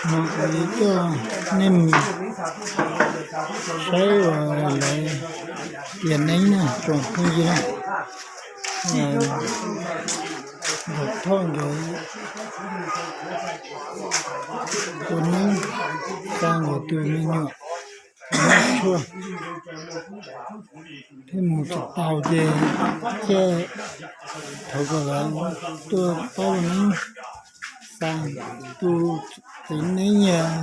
No kuv coj nej mus saib uas lawv tiam neeb na tsoom phooj ywg na. Nram Thoj nkawd ua neeb xa nkawd tus me nyuam tshuaj, thiab mus tsis tau ces thiaj thov kom lawv tuaj pab ua neeb xa tus txiv neeb,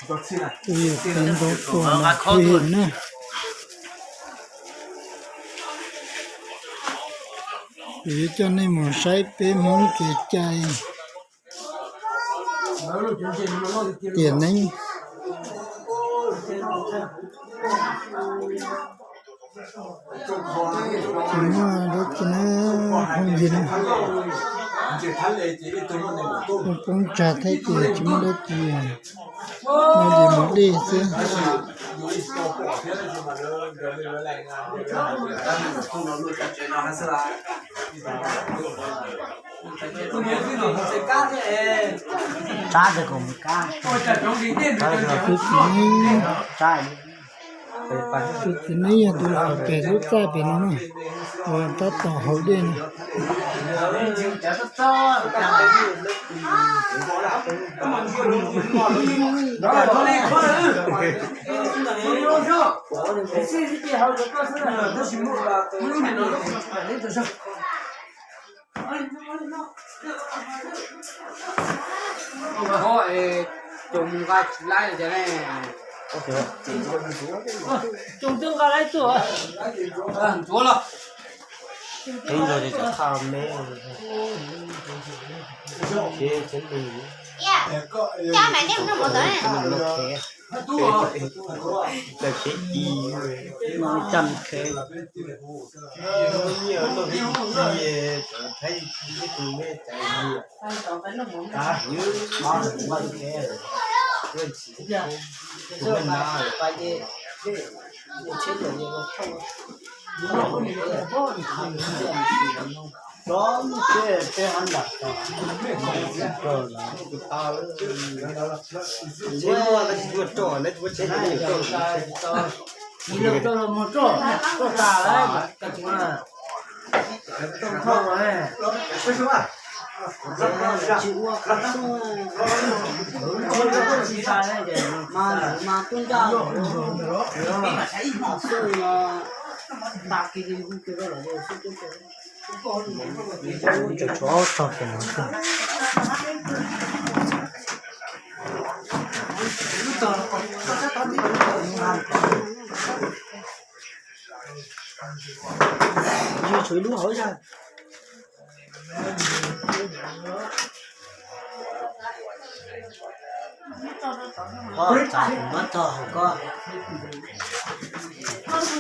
tus yawm txiv ntxoov tuag no plig na. Kuv yuav coj nej mus saib peb Hmoob kev cai tiam neeb. Tsis muaj dab tsi na, phooj ywg na. Poob tsag thiab ces tsis muaj dab tsi, no ces mus dej xwb. Tus txiv neeb, tus txiv neeb yog tus uas pem lub txaj pem no na, uas tab tom haus dej no. Tsoom twb nqa lawm tuaj. Ntxuav los. Tub nrog cov thaj me, cov me, cov khev ci, cov khev ci, cov khev ci, cov khev ci,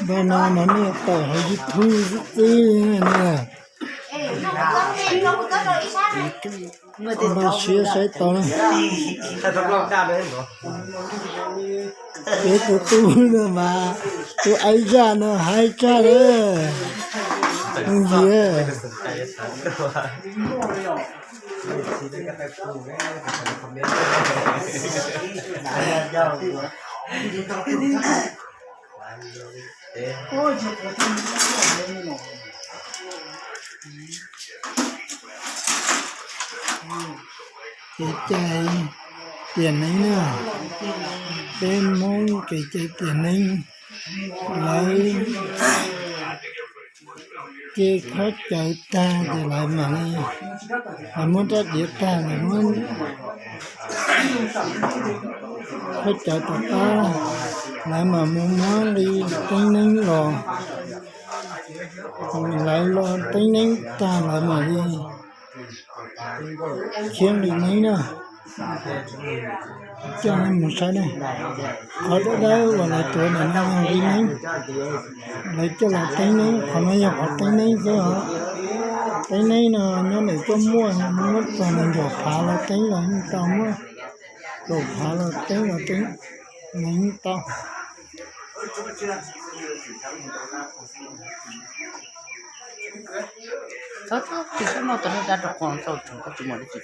Npaj no mas nej tawm hauv YouTube xwb xwb na. Npaj siab saib tau na. Peb tus tub no mas tus aib zaj no haib tshaj lawm. Ntxiv. Kev cai tiam neeb na, peb Hmoob kev cai tiam neeb, lawv ces khaub cawv tag ces lawv mam li, lawv muab rab diav tag, lawv muab khaub cawv tom qab, lawv mam mus muab nqi teeb neeb los, lawv los teeb neeb tag lawv mam li khiav nqi neeb na. Coj nej mus saib na, qhov dawb dawb uas lawv tuav ntawm no yog nqi neeb, lawv coj los teeb neeb, qhov no yog qhov teeb neeb xwb os. Teeb neeb no nyob ntawm tuaj muaj, muab txog nees nkaum phav los teeb los yeej tau, muab kaum phav los teeb los teeb los yeej tau. Txhob txhob tsis txhob noj tau dab rau qhov txaus tseem koj tsis muaj dab tsi.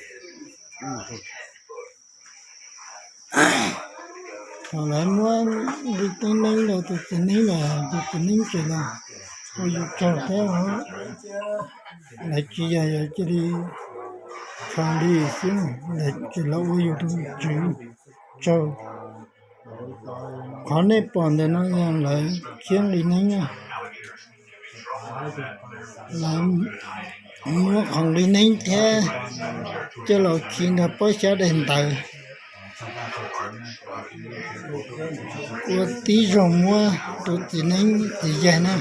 Thaum lawv muab nqi teeb neeb rau tus txiv neeb lawm, tus txiv neeb tseem los ua yus tsaug thiab os. Lawv tsis yog yus cia li khaws li xwb, lawv tseem los ua yus tus tswv tsaug. Qhov nej pom ntawm no yog lawv khiab nqi neeb na. Lawv muab qhov nqi neeb thiab coj los khi nrog pob xyab daim ntawv, ua tib zoo muab rau txiv neeb txiv yaig na.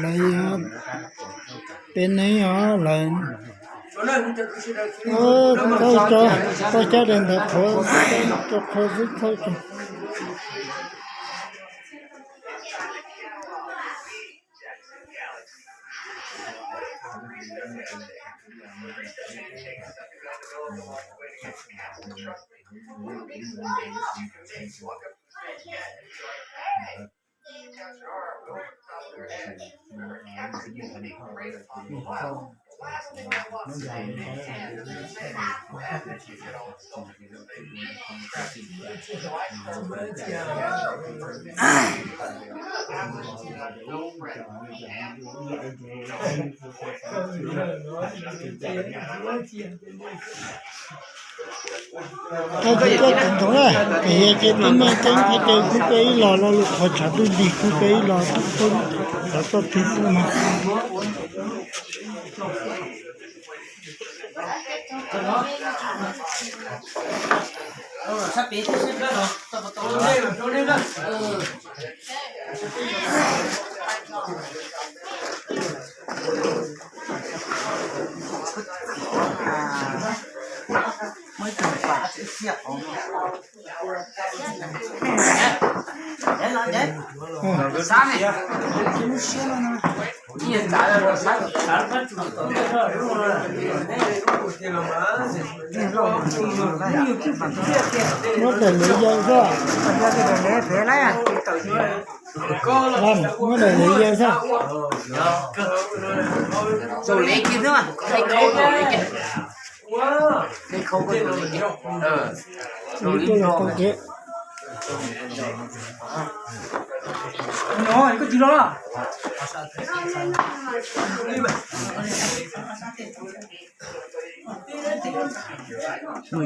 Lawv yog peb neeb os, lawv txawj tso, txawj cab daim ntawv qhuav, tso qhuav xwb txawj tso. Tau tsis tau tus ntoo na, ces yog ces peb maj teeb thiab ces kuj peb ib los lo lus qhuav tshav twj lig kuj peb ib los txhob txhob txhob tib xwb mas. Muab daim lwv yawg xwb. Muab daim lwv yawg xwb. Tus tuaj los tau kev. Muaj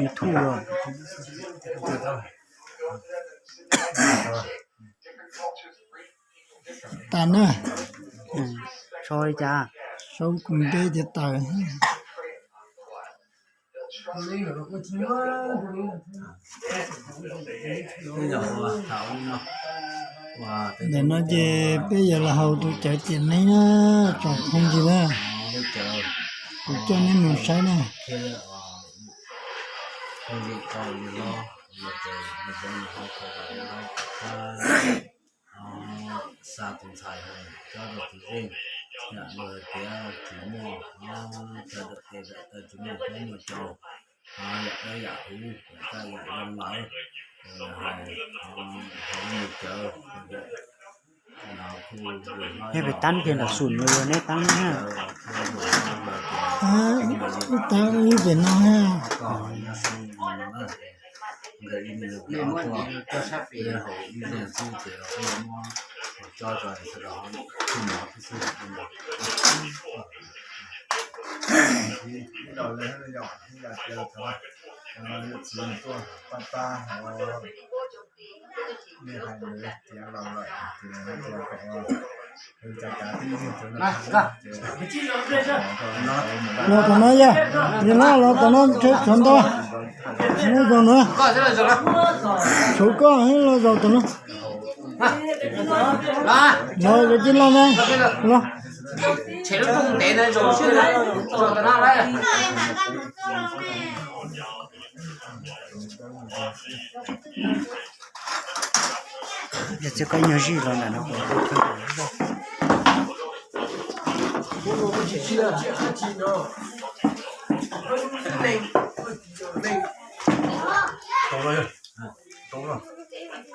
YouTube los. Tas na. Sau li cas? Sau kuv npe ces tawm. Ntawm no ces peb yuav los haus tus cawv tiam neeb na, tsoom phooj ywg na. Kuv coj neb mus saib na. Xa tus ntxhais hauv cov rau tus zeej, yam luag tias tsis muaj, cov dawm tes dawm taw tsis muaj plaub muaj caug, yam dawb yam huv, yam dawb yam zoo lawm, hais hauv nws cawv. Neb pem tab kiag nram xum nws neb tab na. Tab ib pem no ha. Los tom no yog, yog no los tom no ntshe tshuav nto. Los zaum no, tshuav koj los zaum tom no. Los yuav cia los na, los. Tsheb lub rooj ntev ntawd zoo siab na, zoo ntawm no lawm. Yog txiv koj nyuag zij los ntawm no.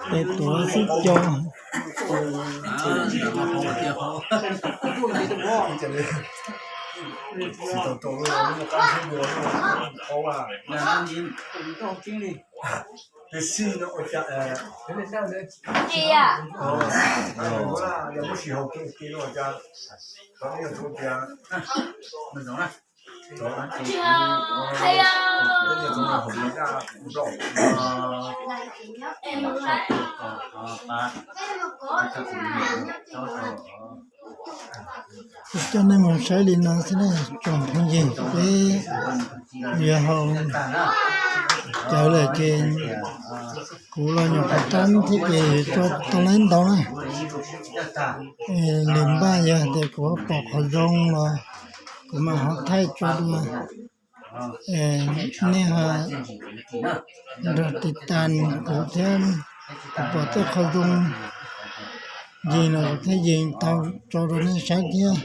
Peb tuav xwb cov. Coj nej mus saib li no xwb na tsoom phooj ywg, peb yuav haus cawv lawm ces kuv los nyuam qhuav tab thiab ces tso tau lawm ntau na. Lwm npaj yog tias kuv pom qhov zoo los kuv mam ho thaij tso dua. Nej ho nrog tiv tas kuv thiab, kuv pom tej qhov zoo ntsis los kuv thiaj yees tau tso rau nej saib thiab.